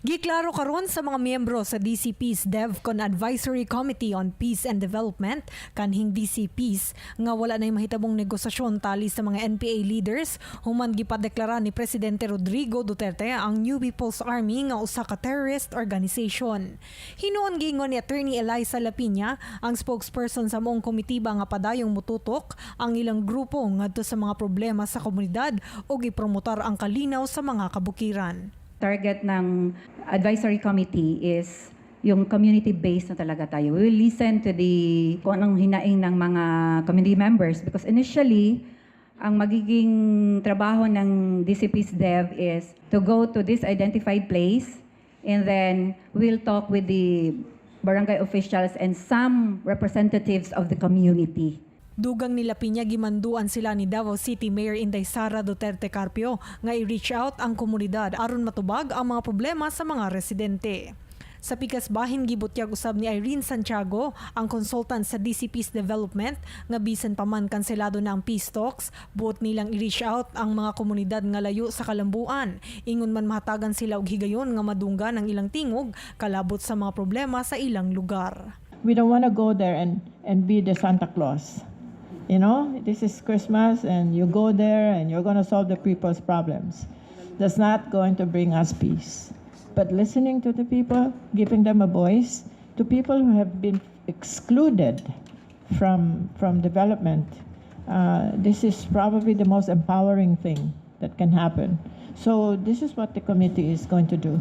Giklaro karon sa mga miyembro sa DCP's DevCon Advisory Committee on Peace and Development kanhing DCPs nga wala na'y mahitabong negosasyon tali sa mga NPA leaders human gipadeklara ni Presidente Rodrigo Duterte ang New People's Army nga usa ka terrorist organization. Hinuon giingon ni Attorney Eliza Lapiña, ang spokesperson sa maong komitiba, nga padayong mututok ang ilang grupo ngadto sa mga problema sa komunidad ug ipromotar ang kalinaw sa mga kabukiran. Target ng advisory committee is yung community-based na talaga tayo. We will listen to the kung anong hinaing ng mga community members because initially, ang magiging trabaho ng DCP's dev is to go to this identified place and then we'll talk with the barangay officials and some representatives of the community. Dugang ni Lapiña, gimanduan sila ni Davao City Mayor Inday Sara Duterte Carpio nga i-reach out ang komunidad aron matubag ang mga problema sa mga residente. Sa pikas bahin, gibutyag usab ni Irene Santiago, ang consultant sa DCP's development, nga bisan pa man kanselado na ang peace talks, buot nilang i-reach out ang mga komunidad nga layo sa kalambuan. Ingon man mahatagan sila og higayon nga madunggan ang ilang tingog kalabot sa mga problema sa ilang lugar. We don't want to go there and be the Santa Claus. This is Christmas and you go there and you're going to solve the people's problems. That's not going to bring us peace. But listening to the people, giving them a voice, to people who have been excluded from development, this is probably the most empowering thing that can happen. So this is what the committee is going to do.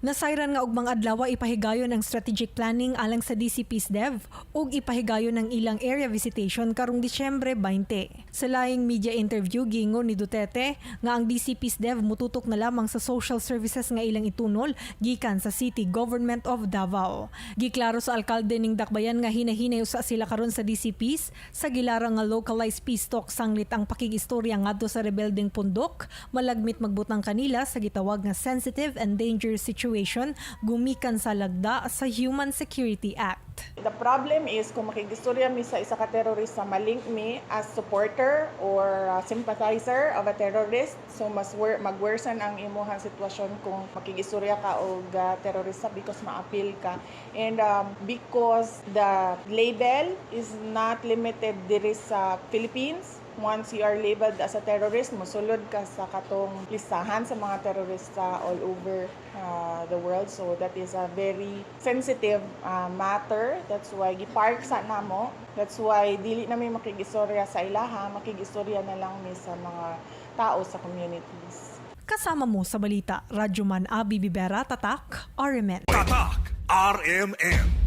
Nasayran nga ugmang adlaw ipahigayon ang strategic planning alang sa DCP's Dev ug ipahigayon ang ilang area visitation karong Disyembre 20. Sa laing media interview, giingon ni Duterte nga ang DCP's Dev mututok na lamang sa social services nga ilang itunol gikan sa City Government of Davao. Giklaro sa alkalde ning Dakbayan nga hinahinay usa sila karon sa DCPs sa gilarang nga localized peace talk sanglit ang pakigistorya ngadto sa rebeldeng pundok malagmit magbutang kanila sa gitawag nga sensitive and dangerous situation gumikan sa lagda sa Human Security Act. The problem is kung makigistorya mi sa isa ka terrorista, malink mi as supporter or sympathizer of a terrorist. So mas mag-worsen ang imuhang sitwasyon kung makigistorya ka og terrorista because ma-appeal ka. And because the label is not limited diri sa Philippines, once you are labeled as a terrorist, mosulod ka sa katong listahan sa mga terrorista all over the world. So that is a very sensitive matter. That's why gipark sa namo. That's why dili na mi makigistorya sa ilaha, makigistorya na lang mi sa mga tao sa communities. Kasama mo sa balita, Radyoman Abi Bibera, Tatak, RMN. Tatak RMN.